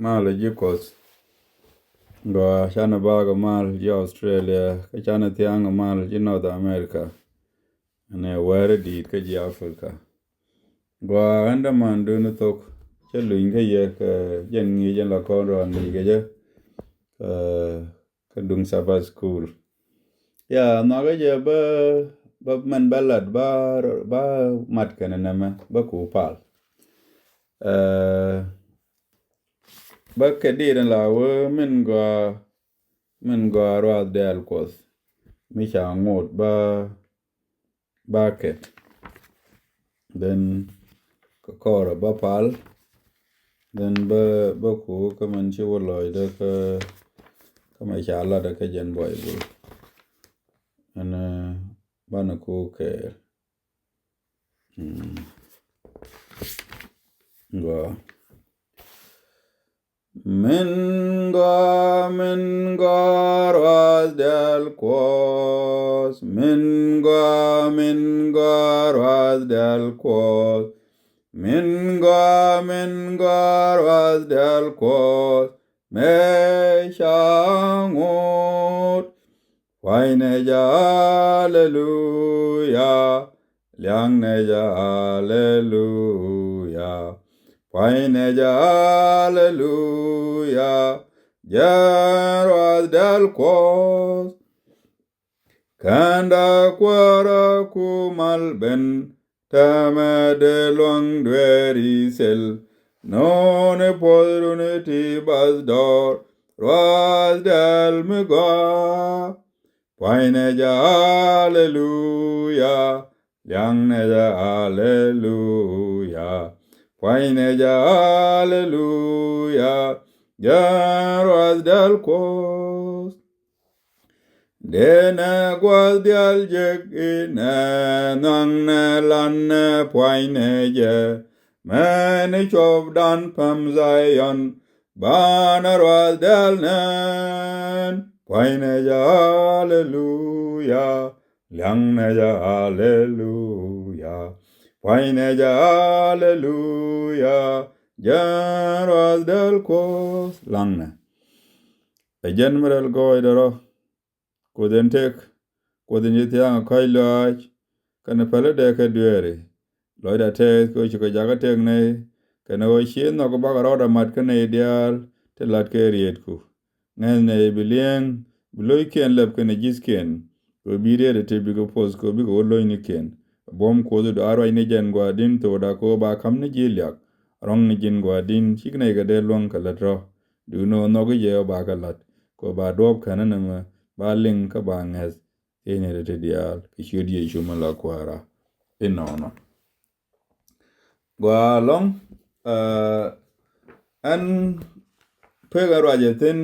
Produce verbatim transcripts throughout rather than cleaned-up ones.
Mal ji̱ Kuɔth. Gɔaa, canɛ bakɛ mal ji̱ Australia, kä canɛ thia̱a̱ŋ mal ji̱ North America. Ɛn ɛ wäär di̱i̱t kä ji̱ Africa. Gɔaa, ɣän dämandun thok, cä luny kä yɛ kɛ jɛn ŋi̱i̱c ɛn la kɔn rɔɔn ŋi̱i̱c kɛ jɛ. Kä, kä duŋ Sabbath School. Ya, nhɔakä jɛ bä, bä mɛn bä lat, bä, bä mat kɛnɛ nɛmɛ, bä ku pal. Ɛ, bä kɛ diit in la wee min gɔaa, min gɔaa ruath dɛl Kuɔth. Mi ca ŋot bä, bä kɛt. Then kɛ kɔrɛ bä pal. Then bä, bä ku kä mɛn ci wä lɔcdä kä, kä mɛ ca latdä kä jɛn Bible. Ɛn, ɛ, banɛ ku kɛɛl. Mm. Gɔaa. Min gɔaa, min gɔaa ruath dɛl Kuɔth. Min gɔaa, min gɔaa ruath dɛl Kuɔth. Min gɔaa, min gɔaa ruath dɛl Kuɔth. Mɛ ca ŋot. Pua̱nynɛ jɛ aleluya, liaŋnɛ jɛ aleluya. Pua̱nynɛ jɛ aleluya, jɛn ruath dɛl Kuɔth. Kɛnda kuäärä ku mal ben, täämɛ dee luaŋ dueeri thil. No̱o̱ni puɔ̱thdun ti bath dɔɔr, ruath dɛl mi gɔaa. Pua̱nynɛ jɛ aleluya, liaŋnɛ jɛ aleluya. Pua̱nynɛ jɛ aleluya, jɛn ruath dɛl Kuɔth. Deenɛ gua̱th diaal jek inɛ, nhɔaŋnɛ lannɛ pua̱nynɛ jɛ. Mɛni cuɔpdan päm Zayɔn, banɛ ruath dɛl nɛn. Pua̱nynɛ jɛ aleluya, liaŋnɛ jɛ aleluya. Pua̱nynɛ jɛ aleluya, jɛn ruath dɛl Kuɔth. Laŋnɛ. Ɛ jɛn mi rɛl gɔɔydɛ rɔ. Kuoth in tëk, Kuoth in ci thia̱a̱ŋ ɛ kɔ̱c lɔaac, kɛnɛ päl i̱ dee kɛ dueeri. Lɔcdɛ tɛth kɛ ɣöö ci kɛ jakä tëk nɛy, kɛnɛ ɣöö ci nhɔk bakɛ rɔɔdɛ mat kä nɛy diaal ti la̱t kɛ rietku. Ŋäth nɛy bi li̱eŋ, bi lo̱ckiɛn lɛp kɛnɛ ji̱thkiɛn, kɛ ɣöö bi riet ɛ ti bikɛ poth kɛ ɣöö bikɛ wä lo̱cnikiɛn. Buɔ̱m Kuoth i̱ dɔaar ruacni jɛn gua̱a̱r di̱n thokda kɛ ɣöö ba ka̱m ni ji̱ liak. Rɔ̱ŋni ji̱n gua̱a̱r di̱n cik nɛy kɛ dee luäŋ kɛ lät rɔ̱. Duundɛ ɣöö nhɔki jɛ ɣöö ba kɛ la̱t, kɛ ɣöö ba duɔ̱ɔ̱p känä nɛmɛ, ba liŋ kä ba ŋäth. Thiecni ti diaal kɛ ciöt Yecu mi la Kuäärä. Inɔnɔ. Gɔaa ɛlɔ̱ŋ, ɛ, ɛn pek ɛn ruacɛ thi̱n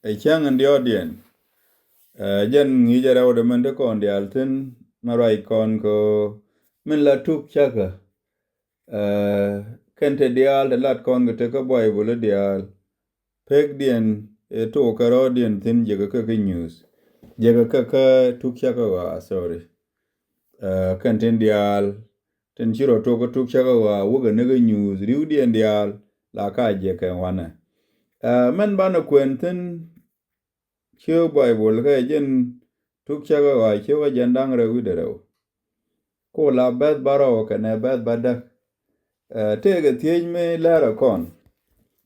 ɛ cäŋ in diɔ̱ɔ̱kdiɛn. Ɛ, jɛn ŋi̱i̱cɛ rɛwdɛ min te kɔn diaal thi̱n, mɛ ruac kɔn kɛ ɣöö min la tuk cäkä. Ɛ, kɛn te diaal te lat kɔn kɛ te kä Baibol i̱ diaal. Pekdiɛn ɛ tok kɛ rɔɔdiɛn thi̱n jekɛ kɛ kä nyuuth. Jekɛ kɛ kä tuk cäkä ɣɔaa, sorry. Ɛ, kɛn tin diaal tin ci rɔ tok kä tuk cäkä ɣɔaa wäkɛ ni kä nyuuth ri̱wdiɛn diaal la ka jekɛ wanɛ. Ɛ, mɛn banɛ kuɛn thi̱n ciö Baibol kɛ jɛn tuk cäkä ɣɔaa ciö kä jɛn da̱ŋ rɛw wi̱cdɛ rɛw. Ku la bɛ̈th bärɔw kɛnɛ bɛ̈th bädäk. Ɛ, tëëkɛ thiec mi lɛr ɛ kɔn.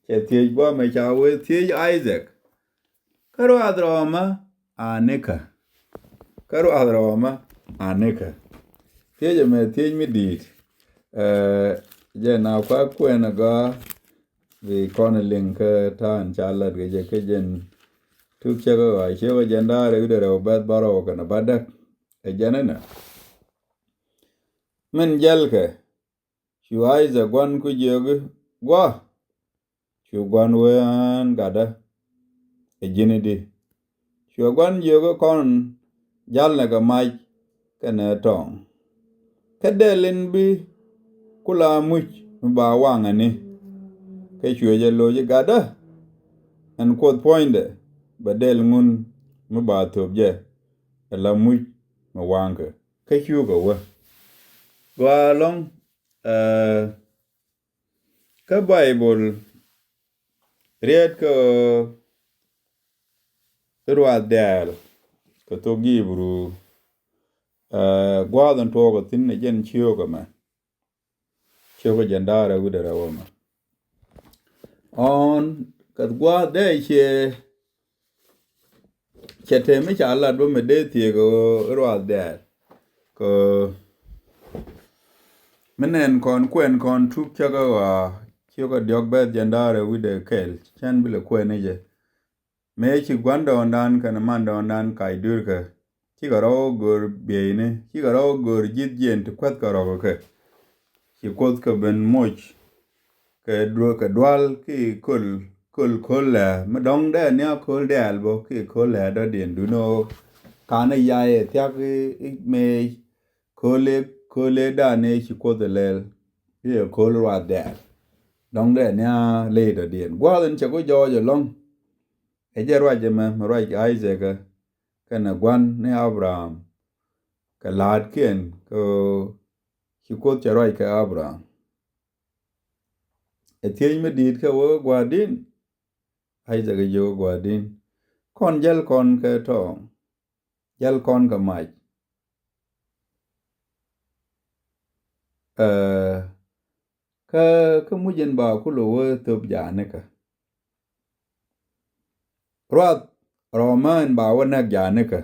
Cɛ thiec gua̱a̱mɛ ca wee thiec Isaac. Kä ruath rɔɔmä a nikä. Kä ruath rɔɔmä a nikä. Thiec ɛmɛ thiec mi di̱i̱t. Ɛ, jɛn a kua̱ kuɛn ɛ gɔaa. Bi kɔn liŋ kä ta̱a̱n ca lat kɛ jɛ kä jɛn tuk cäkä ɣɔaa ciö kä jɛn da̱ŋ rɛw wi̱cdɛ rɛw bɛ̈th bärɔw kɛnɛ bädäk. Ɛ jɛn ɛnɛ. Min jälkɛ, cu Isaac gua̱n ku jiök i̱, gua. Cu gua̱n wee ɣän gatdä. Ɛ ji̱n i̱di? Cuɛ gua̱n jiök i̱, kɔn jalnɛ kɛ mac kɛnɛ tɔ̱ɔ̱ŋ. Kä dɛl in bi ku la muc mi ba waŋɛ ni. Kä cuɛ jɛ loc i̱, gatdä, ɛn Kuoth puɔ̱nydɛ bɛ dɛl ŋun mi ba thöp jɛ ɛ la muc mi waŋkɛ. Kä cukɛ wä. Gɔaa ɛlɔ̱ŋ, ɛ, kä Baibol Riet kä ruath dɛɛl kɛ thok Ibru, ɛ, gua̱a̱th in tuɔɔk ɛ thi̱n ɛ jɛn ciök ɛmɛ. Ciök ɛ jɛn da̱rɛ wi̱dɛ rɛw ɛmɛ. Ɣɔn kɛ gua̱a̱th dɛɛl ciɛ, cɛ tëë mi ca lat bä mi dee thiek ɣöö ruath dɛɛl. Kɛ mi nɛn kɔn kuɛn kɔn tuk cä kɛ ɣɔaa, ciök ɛ diɔ̱k bɛth jɛn da̱rɛ wi̱dɛ kɛl, cän bi lɛ kuɛn ni jɛ. Mëë ci gua̱ndɔɔŋdan kɛnɛ mandɔɔŋdan kac dueerkɛ, cikɛ rɔw go̱o̱r bieyni, cikɛ rɔw go̱o̱r ji̱th jiɛn ti kuäth kɛ rɔ̱k kɛ. Ci Kuoth kɛ ben moc kɛ dual, kɛ dual ki köl, köl, köl lɛ mi dɔ̱ŋ dɛ nia köl dɛɛl bä ki köl lɛ dɔ̱diɛn duni ɣöö kanɛ yayɛ thiak i̱ mëë köl i̱, köl i̱ dan i̱ ci Kuoth ɛ lɛl i̱ ɛ köl ruath dɛɛl. Dɔ̱ŋ dɛ nia ley dɔ̱diɛn gua̱a̱th in cɛ ku jɔɔc ɛlɔ̱ŋ. Ɛ jɛ ruac ɛmɛ mi ruac Isaac kɛnɛ gua̱n ni Abraham kɛ la̱a̱tkiɛn kɛ ɣöö ci Kuoth cɛ ruac kɛ Abraham. Ɛ thiec mi di̱i̱t kɛ wee gua̱a̱r di̱n? Isaac ɛ jiök gua̱a̱r di̱n? Kɔn jäl kɔn kɛ tɔɔŋ, jäl kɔn kɛ mac. Ɛ, kä, kä muc in ba kulɛ wee thöp jaanikä. Ruath rɔɔmä in ba wä näk jaanikä.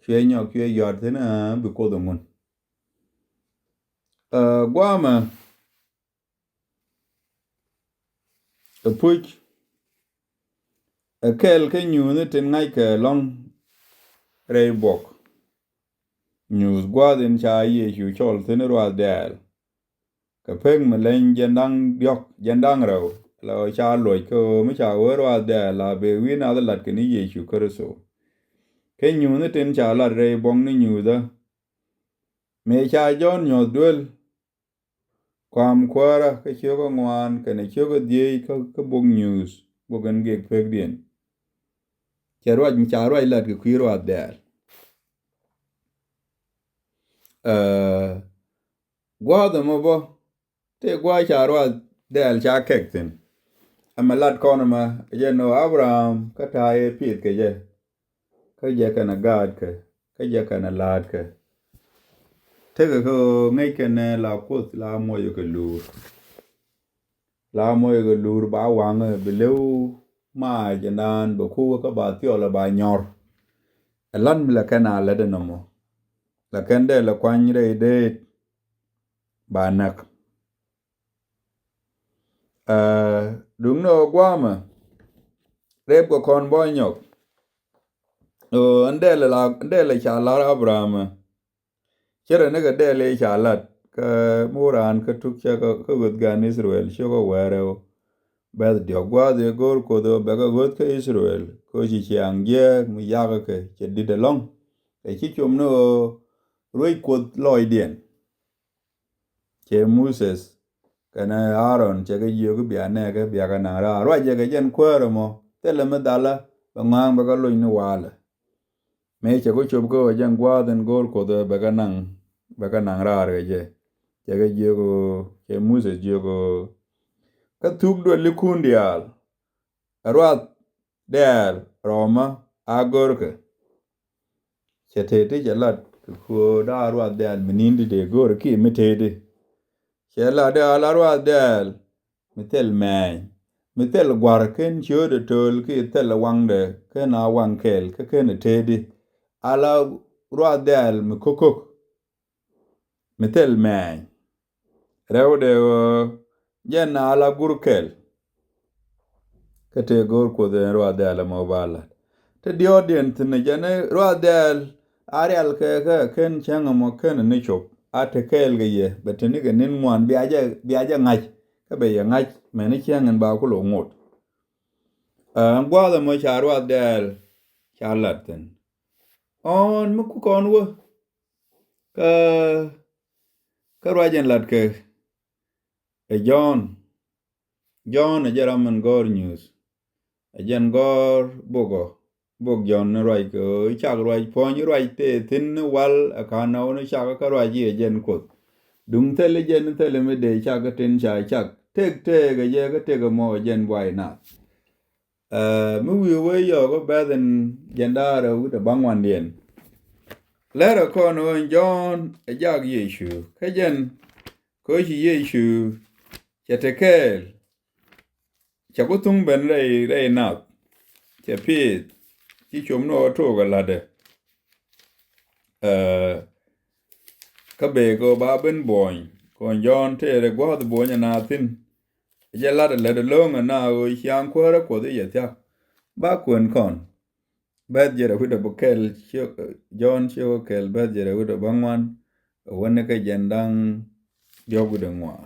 Cuɛ nyɔk cuɛ yɔt thi̱n, ɛ, bi Kuoth ɛ ŋun. Ɛ, gua̱a̱mɛ, ɛ puc, ɛ kɛl kä nyuuth tin ŋa̱ckɛ ɛlɔ̱ŋ rɛy buɔk. Nyuuth gua̱a̱th in ca Yecu cɔl thi̱n ruath dɛɛl. Kɛ pek mi leny jɛn da̱ŋ diɔ̱k, jɛn da̱ŋ rɛw, la ca luɔc kɛ ɣöö mi ca wee ruath dɛɛl la bee wi̱i̱ nath lat kɛ ni Yecu Kritho. Kɛ nyuuth ni tin ca lat rɛy buɔ̱ŋ ni nyuuthä. Mëë ca Jɔ̱ɔ̱n nyuɔ̱th duel, kɔam kuäärä kä ciök kä ŋuan kɛnɛ ciök kä dhieec kä, kä buk nyuuth, buk in gek pekdiɛn. Cɛ ruac, mi ca ruac lat kɛ kui̱ ruath dɛɛl. Ɛ, gua̱a̱th ɛmɔ bä, tëë gua̱a̱th ca ruath dɛɛl ca kɛk thi̱n. Ɛmɛ lat kɔn ɛmɛ, ɛ jɛn ɣöö Abraham kä ta̱a̱ yɛ pi̱th kɛ jɛ. Kä jɛ kɛnɛ gaatkɛ, kä jɛ kɛnɛ la̱a̱tkɛ. Tekɛ kɛ ɣöö ŋäc kɛnɛ la Kuoth la muɔcɛ kɛ luur. La muɔcɛ kɛ luur ba waŋɛ bi lëw maac ɛnan bɛ kuwä kä ba thiɔlɛ ba nyɔr. Ɛ la̱t mi la kɛn a lät ɛnɔmɔ. La kɛn dee lɛ kuany rɛy deet ba näk. Ɛ, duŋni ɣöö gua̱a̱mɛ rep kɛ kɔn bɔ̱ nyɔk. Ɣöö ɛn dɛl la, ɛn dɛl ca lar Abraham ɛ. Cɛ rɛ ni kɛ dɛl ca lat kä mi wä raan kä tuk cɛ kä, kä ɣöth gan Israel ciökä wɛɛrɛ ɣöö bɛth diɔ̱k gua̱a̱th ëë go̱o̱r Kuoth ɣöö bɛ kɛ ɣöth kä Israel kä ci ciaŋ jiääk mi yakä kɛ cɛ di̱t ɛlɔ̱ŋ. Kɛ ci com ni ɣöö ruec Kuoth lɔɔcdiɛn. Cɛ Moses kɛnɛ Aaron cɛ kɛ jiök i̱ bia nɛɛkɛ bia kɛ naŋ raar. Ruacɛ kɛ jɛn kuäärä mɔ thilɛ mi dhalä bɛ ŋɔa̱a̱ŋ bɛ kɛ loc ni waalɛ. Mëë cɛ kɛ cop kä ɣöö jɛn gua̱a̱th in go̱o̱r Kuoth ɛ bɛ kɛ naŋ, bɛ kɛ naŋ raar kɛ jɛ. Cɛ kɛ jiök ɣöö, cɛ Moses jiök ɣöö, kä thuk duelikun diaal ɛ ruath dɛɛl rɔɔmä a görkɛ. Cɛ tëëti cɛ lat kɛ kuäär da̱a̱ ruath dɛɛl mi ni̱n ti dee gör kiɛ mi tëëti. Cɛ lat dee a la ruath dɛɛl mi thil mɛɛny, mi thil gua̱r ken ciöötdɛ töl kiɛ thil waŋdɛ ken a waŋ kɛɛl kä ken a tëëti. A la ruath dɛɛl mi ko̱k ko̱k. Mi thil mɛɛny. Rɛwdɛ ɣöö jɛn a la gur kɛl. Kä tëë go̱o̱r Kuoth ɛn ruath dɛɛl ɛmɔ ba lat. Te diɔ̱ɔ̱kdiɛn thi̱n jɛn ruath dɛɛl a rial kɛ kɛ ken cäŋ ɛmɔ ken ni cop. A te kɛɛl kɛ yɛ bɛ te ni kɛ ni̱n ŋuan bia jɛ, bia jɛ ŋa̱c. Kä bɛ yɛ ŋa̱c mɛn ni cäŋ ɛn ba ku lo̱k ŋot. Ɛn gua̱a̱th ɛmɔ ca ruath dɛɛl ca lat thi̱n. Ɣɔ̱ɔ̱n mi ku kɔn wä. Kä, kä ruac in lat kɛ ɛ Jɔ̱ɔ̱n. Jɔ̱ɔ̱n ɛ jɛ ram min gɔ̱r nyuuth. Ɛ jɛn gɔ̱r bok ɔ, bok Jɔ̱ɔ̱n ni ruac kɛ ɣöö i̱ cak ruac puɔ̱ny i̱ ruac tëë thi̱n ni wal ɛ ka̱n ɛ wä ni cak kä ruac i̱ ɛ jɛn Kuoth. Duŋ thil i̱ jɛn thil i̱ mi dee cak kä tin ca cak. tëk tëëkɛ jɛ kä tëk ɛmɔ jɛn buay nath. Ɛ, mi wi̱i̱ wee yɔɔk kä bɛ̈th in jɛn da̱ŋ rɛw wi̱cdɛ baŋuandiɛn. Lɛr ɛ kɔn ɣöö Jɔ̱ɔ̱n ɛ jak Yecu kä jɛn kɛ ɣöö ci Yecu cɛ te kɛɛl. Cɛ ku thuŋ ben rɛy, rɛy nath. Cɛ piith ci com ni ɣöö took ɛ la̱tdɛ. Ɛ, kä bëë kɛ ɣöö ba ben buɔ̱ny kɔn Jɔ̱ɔ̱n tëërɛ gua̱a̱th buɔ̱ny ɛ naath thi̱n. Jɛ la̱t ɛ lät ɛlɔ̱ŋ ɛ na ɣöö ciaŋ kuäärä Kuɔth i̱ yɛ thia̱k. Ba kuën kɔn. Bɛ̈th jiɛn rɛw wi̱cdɛ bä kɛl, Jɔ̱ɔ̱n ciök kɛl bɛ̈th jiɛn rɛw wi̱cdɛ bä ŋuan. Ɛ wä ni kä jɛn da̱ŋ diɔ̱k wi̱cdɛ ŋuan.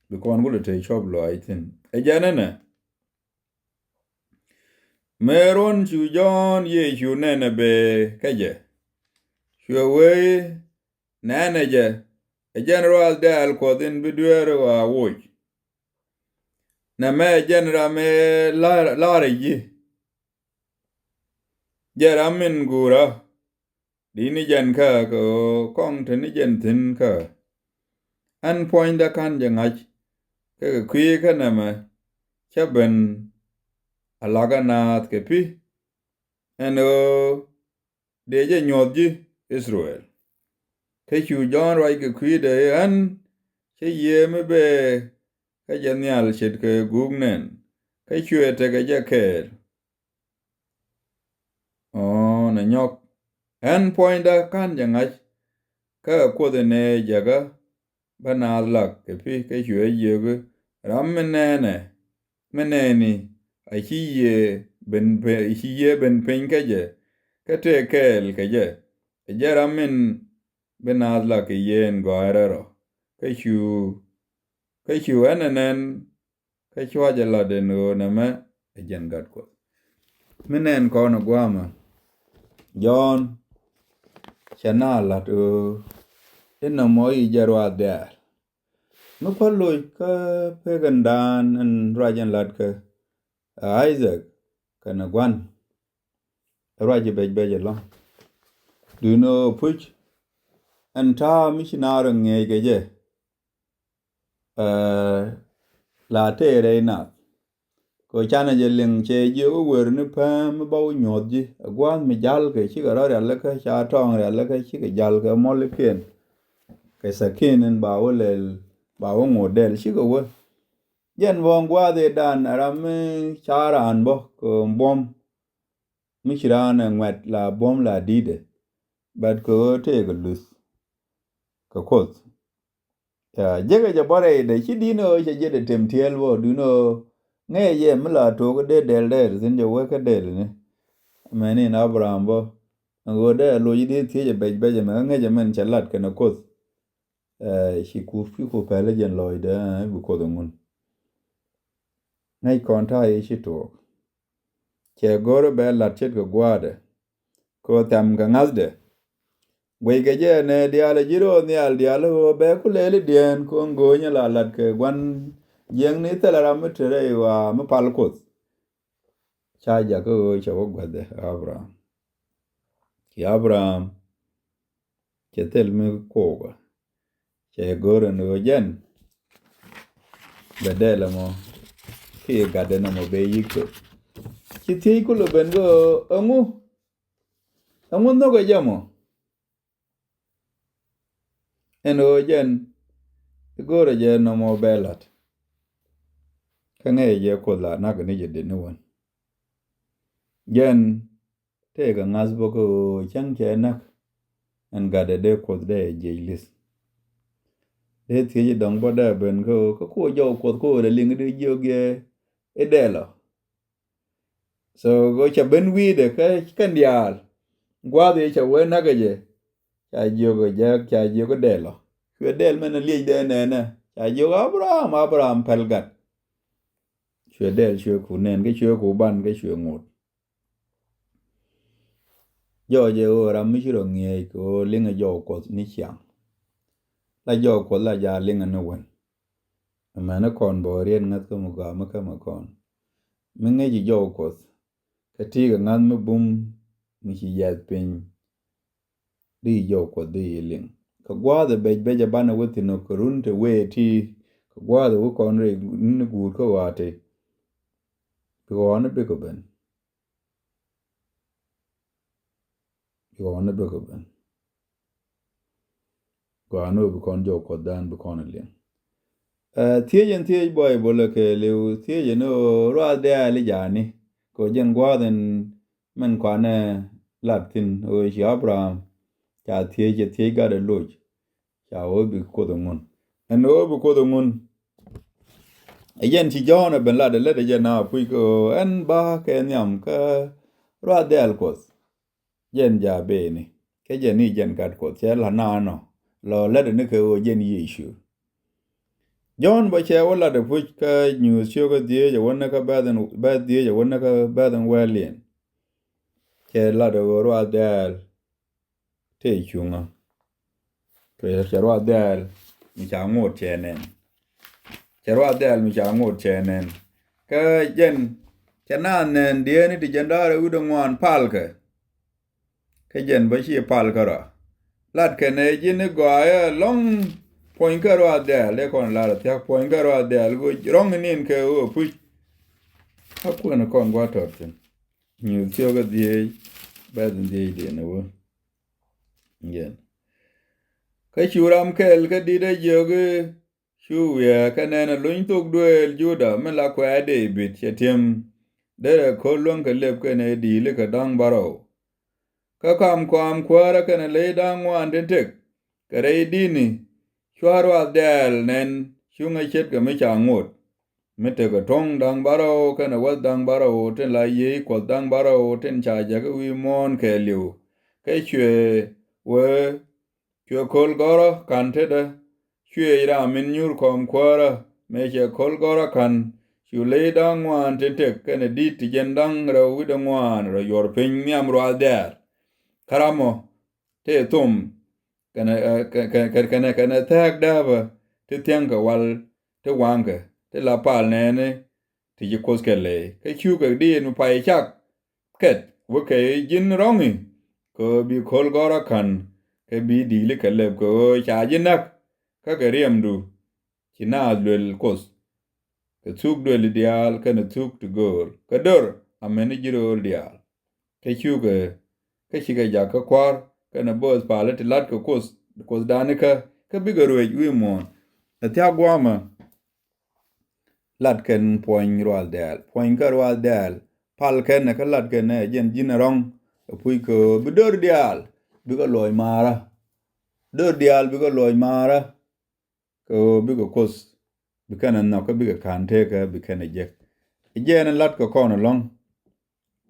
Bi kɔn kulɛ te cɔp lɔaac thi̱n. Ɛ jɛn ɛnɛ. Mëë ruɔ̱n cu Jɔ̱ɔ̱n Yecu nɛn ɛ bëë kä jɛ. Cuɛ wee nɛnɛ jɛ, ɛ jɛn ruath dɛ̈ɛ̈l Kuɔth in bi dueeri ɣɔaa woc. Nɛmɛ ɛ jɛn ram ëë la̱r, la̱rä ji̱. Jɛn ram min guurä. Di̱t ni jɛn kä kɛ ɣöö kɔŋ te ni jɛn thi̱n kä. Ɛn puɔ̱nydä ka̱n jɛ ŋa̱c. Kɛ kɛ kui̱ kä nɛmɛ. Cä ben a lakä naath kɛ pi̱. Ɛn ɣöö dëë jɛ nyuɔ̱th ji̱ Ithɛrɛl. Kä cu Jɔ̱ɔ̱n ruac kɛ kui̱dɛ i̱ ɣän cä yiëë mi bëë kä jɛ nhial ce̱tkɛ guuk nɛn. Kä cuɛ tekɛ jɛ kɛɛl. Ɔ̱ɔ̱n ɛ nyɔk. Ɣän puɔ̱nydä ka̱n jɛ ŋa̱c. Kä ɛ Kuoth in ëë jäkä bä naath lak kɛ pi̱ kä cuɛ jiök i̱ ram mi nɛɛnɛ, mi nɛɛni a ci yiëë ben pe-, ci yiëë ben piny kä jɛ, kä tëë kɛɛl kɛ jɛ. Ɛ jɛn ram min bi naath lak kɛ yiëë in gɔaaɛ rɛl rɔ. Kä cu, kä cu ɛn ɛ nɛn kä cua̱c ɛ la̱t ɛn ɣöö nɛmɛ ɛ jɛn Gat Kuɔth. Mi nɛn kɔn ɛ gua̱a̱mɛ. Jɔ̱ɔ̱n cɛ naath la̱t ɣöö inɔ mɔ i̱ jɛ ruath dɛ̈ɛ̈l. Mi päl loc kä pek in daan in ruac in la̱t kɛ, ɛ Isaac kɛnɛ gua̱n. Ɛ ruac i̱ bɛc bɛc ɛlɔ̱ŋ. Duundɛ ɣöö puc ɛn ta̱a̱ mi ci naath rɔ ŋi̱eec kɛ jɛ. Ɛ, la tëë rɛy nath. Kɛ ɣöö canɛ jɛ liŋ cɛ jiök i̱ wër ni pääm mi ba wä nyuɔ̱th ji̱. Ɛ gua̱a̱th mi ja̱lkɛ cikɛ rɔ̱ rialikä, ca tɔɔŋ rialikä cikɛ ja̱lkɛ muɔlikiɛn. Kɛ thakin in ba wä lɛl, ba wä ŋot dɛl cikɛ wä. Jɛn bä gua̱a̱th ëëdan ɛ ram mi ca raan bä kɛ buɔ̱m. Mi ci raan ɛ ŋuɛt la buɔ̱m la di̱i̱dɛ. But kɛ ɣöö tëëkɛ luth kɛ Kuoth. Ya, jekɛ jɛ bä rɛydɛ, ci di̱t ni ɣöö cɛ jiɛtdɛ tem tiɛɛl bä, duundɛ ɣöö ŋäcɛ jɛ mi la took dee dɛl dee thi̱n jɛ wee kä dɛl ni. Mɛni in Abraham bä, ɛn ɣöö dee loc dee thiec ɛ bɛc bɛc ɛmɛ, kä ŋäcɛ mɛn cɛ lat kɛnɛ Kuoth. Ɛ, ci ku, ci ku pɛl jɛn lɔcdɛ, ɛ, bi Kuoth ɛ ŋun. Ŋäc kɔn ta̱a̱ i̱ ci tuɔɔk. Cɛ go̱r bɛ lat ce̱tkɛ gua̱a̱thdɛ. Kɛ ɣöö thɛm kɛ ŋa̱thdɛ. Guic kɛ jɛ nɛ diaal ɛ ji̱ ro̱o̱ nhial diaal ɣöö bɛ ku lɛɛlidiɛn kɔn go̱o̱nyɛ la lat kɛ gua̱n jiɛŋni thilɛ ram mi te rɛy ɣɔaa mi pal Kuoth. Ca jakä ɣöö cɛ wä guäthdɛ Abraham. Ci Abraham cɛ thil mi kokä. Cɛ go̱r ɛn ɣöö jɛn bɛ dɛl ɛmɔ kiɛ gatdɛ nɔmɔ bɛ yi̱k thok. Ci thiec kulɛ ben kä ɣöö ɛŋu, ɛŋu nhökɛ jɛ mɔ? Ɛn ɣöö jɛn i̱ go̱rɛ jɛ nɔmɔ bɛ la̱t. Kä ŋäcɛ jɛ Kuoth la nak ni jɛ deni wän. Jɛn tëëkɛ ŋa̱th bä kä ɣöö cäŋ cɛ näk. Ɛn gatdɛ dee Kuoth dee jiɛc li̱th. Dee thiec i̱ dɔ̱ŋ bä dee ben kä ɣöö kä ku jɔw Kuoth kä ɣöö lɛ liŋ i̱ dee jiök jɛ i̱ dɛl ɔ. So ɣöö cɛ ben wi̱i̱dɛ kä kɛn diaal. Gua̱a̱th i̱ cɛ wee näk ɛ jɛ. Ca jiök ɛ jɛ, ca jiök i̱ dɛl ɔ. Cuɛ dɛl mɛn ɛ liec dee nɛɛnɛ. Ca jiök Abraham, Abraham päl gat. Cuɛ dɛl cuɛ ku nɛn kä cuɛ ku ban kä cuɛ ŋot. Jɔɔc ɛ ɣöö ram mi ci rɔ ŋi̱eec kɛ ɣöö liŋɛ jɔw Kuɔth ni ciaŋ. La jɔw Kuɔth la jaa liŋɛ ni wän. Amäni kɔn bä riet ŋäth kä mi gɔaa mi kä mi kɔn. Mi ŋäci jɔw Kuɔth. Kä ti̱i̱ kɛ ŋa̱th mi bum mi ci yiath piny. Di jɔw Kuɔth di yi liŋ. Kɛ gua̱a̱th ɛ bec bec ɛ banɛ wä thi̱n ɔ kɛ run te wee ti Kɛ gua̱a̱th ɛ wä kɔn rɛy ni guur kä ɣɔaa tëë. Bi ɣɔaa ni bikɛ ben. Bi ɣɔaa ni bikɛ ben. Ɣɔaa ni bi kɔn jɔw Kuɔthdan bi kɔn liɛŋ. Ɛ, thiec ɛn thiec Baibol ɛ kɛɛliw, thiec ɛn ɣöö ruath dɛɛl i̱ ja̱a̱ni. Kɛ ɣöö jɛn gua̱a̱th ɛn min kuanɛ lat thi̱n ɣöö ci Abraham ca thiec, cɛ thiec gat ɛ loc. Ca ɣöö bi Kuoth ɛ ŋun. Ɛn ɣöö bi Kuoth ɛ ŋun. Ɛ jɛn ci Jɔ̱ɔ̱n ɛ ben lat ɛ lät ɛ jɛn a puc kɛ ɣöö ɛn ba kɛ nhiam kä ruath dɛɛl Kuɔth. Jɛn ja̱ beni. Kä jɛn ni jɛn gat Kuɔth cɛ la naanɔ. Lɔ lät ɛ ni kɛ ɣöö jɛn Yecu. Jɔ̱ɔ̱n bä cɛ wä lat ɛ puc kä Nyuuth ciök kä dhieec ɛ wä ni kä bɛth ɛn, bɛth dhieec ɛ wä ni kä bɛth ɛn wɛl yɛn. Cɛ lat ɛ ɣöö ruath dɛɛl tëë cuŋä. Kɛ cɛ ruath dɛɛl mi ca ŋot cɛ nɛn. Cɛ ruath dɛɛl mi ca ŋot cɛ nɛn. Kä jɛn cɛ naath nɛn diɛɛni ti jɛn da̱rɛ wi̱cdɛ ŋuan palkɛ. Kä jɛn bä ci palkɛ rɔ. Latkɛ nɛ ji̱n i̱ gɔaaɛ lɔ̱ŋ puɔ̱nykɛ ruath dɛɛl dee kɔn lar thia̱k puɔ̱nykɛ ruath dɛɛl go̱ rɔ̱ŋ inin kɛ ɣöö puc. Kä kuɛn kɔn gua̱ tɔ̱r thi̱n. Nyuuth ciök kä dhieec bɛth in dhieec diɛn ɛ wä. Yɛn. Kä cu ram kɛl kä di̱t ɛ jiök i̱ cu wiɛɛ kɛ nɛn ɛ luny thok duëël Juda mi la kuɛ Dee-bid cɛ ti̱em. Derɛ ko̱l luäŋ kɛ lëp kɛnɛ di̱i̱li kɛ da̱ŋ bärɔw. Kä kam kɔam kuäärä kɛnɛ ley da̱ŋ ŋuan tin tëk kɛ rɛy di̱tni. Cua ruath dɛɛl nɛn cuŋä ce̱tkɛ mi ca ŋot. Mi tekɛ tuɔ̱ŋ da̱ŋ bärɔw kɛnɛ wäth da̱ŋ bärɔw tin la yiëë Kuɔth da̱ŋ bärɔw tin ca jäkä wi̱i̱ muɔ̱ɔ̱n kɛɛliw. Kä cuɛ wee cuɛ ko̱l gɔ̱rä ka̱n tetdä. Cuëëc ram min nyuur kɔm kuäärä mëë cɛ ko̱l gɔ̱rä ka̱n. Cu ley da̱ŋ ŋuan tin tëk kɛnɛ di̱t ti jɛn da̱ŋ rɛw wi̱cdɛ ŋuan rɔ yuɔr piny nhiam ruath dɛɛl. Kä ramɔ tëë thom kɛnɛ, ɛ, kɛ, kɛ, kɛ, kɛnɛ, kɛnɛ thɛɛk dääpä ti thiäŋkɛ wal ti waŋkɛ ti la pal nɛɛni ti ci Kuoth kɛ ley. Kä cukɛ diit mi pay cak kɛt wä kɛ ji̱n rɔ̱ŋi kɛ ɣöö bi ko̱l gɔ̱rä ka̱n kɛ bi di̱i̱li kɛ lɛp kɛ ɣöö ca ji̱ näk. Kä kɛ riɛmdu ci naath luel Kuoth kɛ thuk duëli diaal kɛnɛ thuk ti gööl kɛ dör amäni ji̱ rööl diaal. Kä cukɛ kä cikɛ jak kä kua̱r kɛnɛ bööth pali ti la̱t kɛ Kuoth, Kuothdanikä kä bikɛ ruëc wi̱i̱ muɔ̱ɔ̱n. Ɛ thia̱k gua̱a̱mä. Lat kɛn puɔ̱ny ruath dɛɛl, puɔ̱ny kä ruath dɛɛl. Pal kɛn kä lat kɛn ɛ jɛn ji̱n ɛ rɔ̱ŋ. Ɛ puc kɛ ɣöö bi dör diaal bikɛ luɔc maarä. Dör diaal bikɛ luɔc maarä. Kɛ ɣöö bikɛ Kuoth bi kɛn ɛ nhɔk kä bikɛ ka̱n tekä bi kɛn ɛ jek. Ɛ jɛn ɛ lat kɛ kɔn ɛlɔ̱ŋ.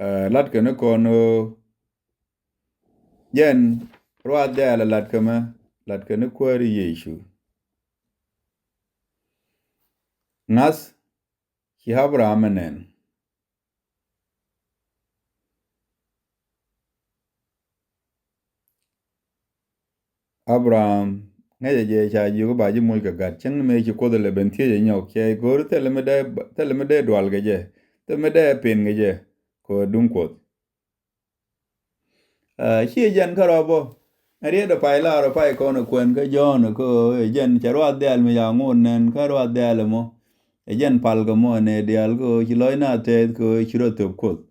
Ɛ, lat kɛn ɛ kɔn ɣöö jɛn ruath dɛɛl ɛ lat kɛ mɛ, lat kɛn ɛ Kuääri Yecu. Ŋa̱th ci Abraham ɛ nɛn. Abraham ŋäcɛ jɛ ca jiök ba ji̱ moc kɛ gat cäŋ mëë ci Kuoth ɛ lɛ ben thiec ɛ nyɔk cɛ go̱o̱r thilɛ mi dee, thilɛ mi dee dual kɛ jɛ, thilɛ mi dee pin kɛ jɛ kɛ ɣöö duŋ Kuoth. Ɛ, ciɛ jɛn kärɔ̱ bä. Ɛ riet ɛ pay lar ɛ pay kɔn ɛ kuɛn kä Jɔ̱ɔ̱n ɛ kä ɛ jɛn cɛ ruath dɛɛl mi ca ŋot nɛn kä ruath dɛɛl ɛmɔ. Ɛ jɛn pal kɛ mɔ ɛ nɛ diaal kä ci lɔc na tɛth kä ci rɔ thöp Kuoth.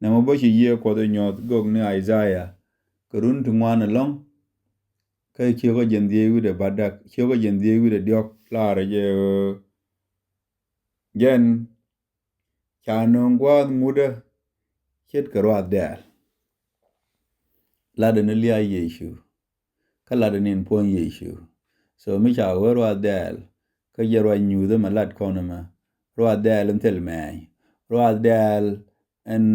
Nɛmɔ bä ci Yiëë Kuɔth ɛ nyuɔth gök ni Isaiah. Kɛ run ti ŋuan ɛlɔ̱ŋ. Kä ciökä jɛn dhiec wi̱dɛ bädäk, ciökä jɛn dhiec wi̱dɛ diɔ̱k lar ɛ jɛ ɣöö jɛn ca nööŋ gua̱a̱th ŋutdä ce̱tkɛ ruath dɛɛl. Latdɛ ni lia̱a̱ Yecu. Kä latdɛ ni in puɔ̱ny Yecu. So mi ca wee ruath dɛɛl kä jɛ ruac nyuuth ɛmɛ lat kɔn ɛmɛ. Ruath dɛɛl in thil mɛɛny. Ruath dɛɛl in,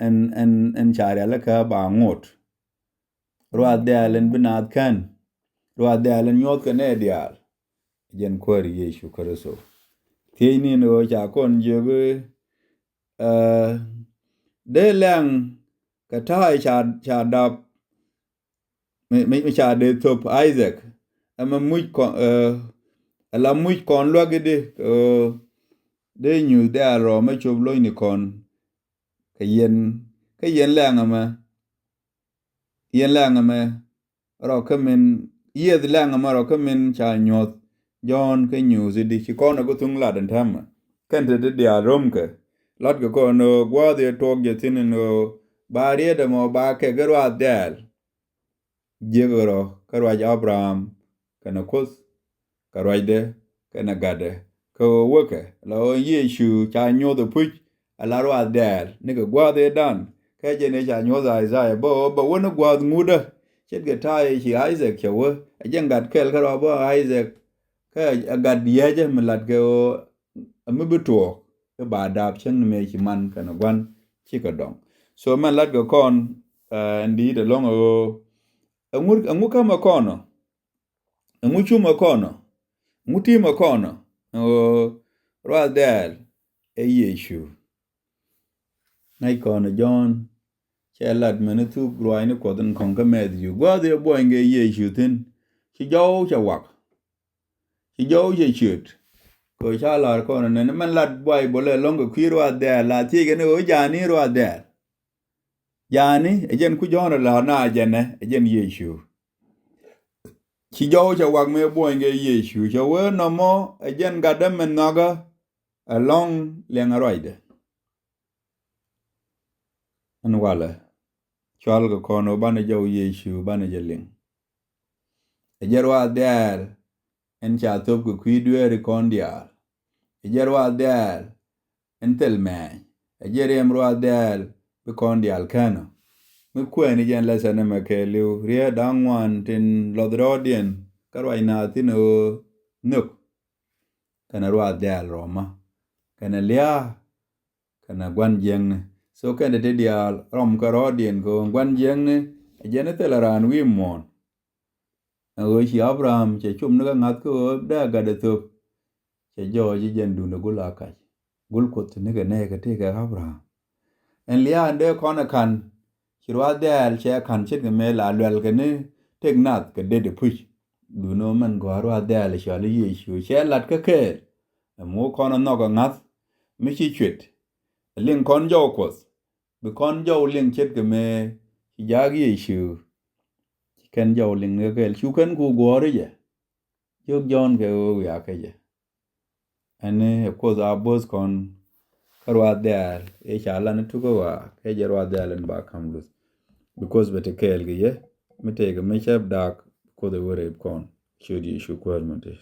in, in, in ca rialikä ba ŋot. Ruath dɛɛl in bi naath kän. Ruath dɛɛl in nyuɔth kɛ nɛy diaal. Jɛn Kuäär Yecu Kritho. Thiecni ni ɣöö ca kɔn jiök i̱, ɛ, dee lɛŋ kɛ ta̱a̱ ca, ca dap mi, mi, mi ca dee thöp Isaac. Ɛmɛ muc kɔn, ɛ, ala muc kɔn luäk i̱di, ɛ, dee nyuuth dɛɛl rɔɔmɛ cop lo̱cni kɔn. Kɛ yɛn, kɛ yɛn lɛŋ ɛmɛ. Yɛn lɛŋ ɛmɛ rɔ kä min, yieth lɛŋ ɛmɛ rɔ kä min ca nyuɔ̱th Jɔ̱ɔ̱n kä nyuuth i̱di ci kɔn ɛ kä thuŋ lat ɛn täämɛ. Kɛn te ti diaal romkɛ. Latkɛ kɔn ɣöö gua̱a̱th ëë tuɔɔk jɛ thi̱n ɛn ɣöö ba riet ɛmɔ ba kɛ kä ruath dɛɛl. Jiäk rɔ kä ruac Abraham kɛnɛ Kuoth, kɛ ruacdɛ kɛnɛ gatdɛ, kɛ ɣöö wekɛ la ɣöö Yecu ca nyuɔ̱th ɛ puc ala ruath dɛɛl nikɛ gua̱a̱th ëëdan. Kɛ jɛn ëë ca nyuɔ̱th Isaiah bä ɣöö bɛ wä ni gua̱a̱th ŋutdä ce̱tkɛ ta̱a̱ ëë ci Isaac cɛ wä. Ɛ jɛn gat kɛl kä rɔ bä Isaac kä ɛ gat yäcä mi latkɛ ɣöö ɛ mi bi tuɔɔk i̱ ba daap cäŋ ni mëë ci man kɛnɛ gua̱n cikɛ dɔŋ. So mɛn latkɛ kɔn ɛn di̱i̱t ɛlɔ̱ŋ ɛ ɣöö ɛŋu, ɛŋu kämɛ kɔn ɔ? Ɛŋu cumɛ kɔn ɔ? Ɛŋu ti̱mɛ kɔn ɔ? Ɛŋu ruath dɛɛl ɛ Yecu. Ŋäc kɔn ɛ Jɔ̱ɔ̱n cɛ lat mɛn thuk ruaacni Kuɔth in kɔ̱ŋ kä Mɛthiu gua̱a̱th ëë buɔ̱ny kɛ Yecu thi̱n. Ci jɔw cɛ wak, ci jɔw cɛ ciöt. Kɛ ɣöö ca la̱r kɔn ɛ nɛn mɛn lat Baibol ɛlɔ̱ŋ kɛ kui̱ ruath dɛɛl la thiec kɛn ɣöö ja̱a̱ni ruath dɛɛl. Ja̱a̱ni ɛ jɛn ku Jɔ̱ɔ̱n ɛ la̱r na ɛ jɛn ɛ, ɛ jɛn Yecu. Ci jɔw cɛ wak mëë buɔ̱ny kɛ Yecu cɛ wee nɔmɔ ɛ jɛn gatdä mɛn nhɔakä ɛlɔ̱ŋ liɛŋ ɛ ruacdɛ. Ɛn walɛ cual kɛ kɔn ɣöö banɛ jɔw Yecu banɛ jɛ liŋ. Ɛ jɛ ruath dɛɛl ɛn ca thop kɛ kui̱ dueeri kɔn diaal. Ɛ jɛ ruath dɛɛl ɛn thil mɛɛny. Ɛ jɛ riɛm ruath dɛɛl bi kɔn diaal känɔ. Mi kuɛɛni jɛn lɛsɛn ɛmɛ kɛɛliw riet da̱ŋ ŋuan tin lɔth rɔɔdiɛn kä ruac naath thi̱n ɣöö nhök kɛnɛ ruath dɛɛl rɔmä kɛnɛ lia̱a̱ kɛnɛ gua̱n jiäkni. So kɛn te ti diaal rɔm kɛ rɔɔdiɛn kɛ ɣöö gua̱n jiäkni ɛ jɛn thilɛ raan wi̱i̱ muɔ̱ɔ̱n. Ɛ ɣöö ci Abraham cɛ cop ni kä ŋa̱th kä ɣöö dee gat ɛ thöp. Cɛ jɔɔc i̱ jɛn duundɛ gul a kac. Gul Kuoth ni kɛ nɛy kɛ tëëkɛ Abraham. Ɛn lia̱a̱ ɛn dee kɔn ɛ ka̱n ci ruath dɛɛl cɛ ka̱n ce̱tkɛ mëë la luɛl kɛ ni tëk nath kɛ det ɛ puc. Duundɛ mɛn gɔaa ruath dɛɛl cɔal i̱ Yecu cɛ lat kä kɛɛl. Ɛmɛ wä kɔn ɛ nhɔk ɛ ŋa̱th mi ci cuet. Ɛ liŋ kɔn jɔw Kuɔth bi kɔn jɔw liŋ ce̱tkɛ mëë ci jaak Yecu. Ci kɛn jɔw liŋ ni kɛ kɛɛl cu kɛn ku guɔ̱ɔ̱ri jɛ. Jiök Jɔ̱ɔ̱n kɛ ɣöö wiaa kä jɛ. Ɛn ɛ Kuoth a bo̱o̱th kɔn kä ruath dɛɛl ëë ca lan i̱ tukä ɣɔaa kɛ jɛ ruath dɛɛl ɛn ba ka̱m luth. Because bɛ te kɛɛl kɛ yɛ mi tëëkɛ mi cäp daak Kuoth ɛ wä rep kɔn. Ciöt Yecu Kuäär mi te.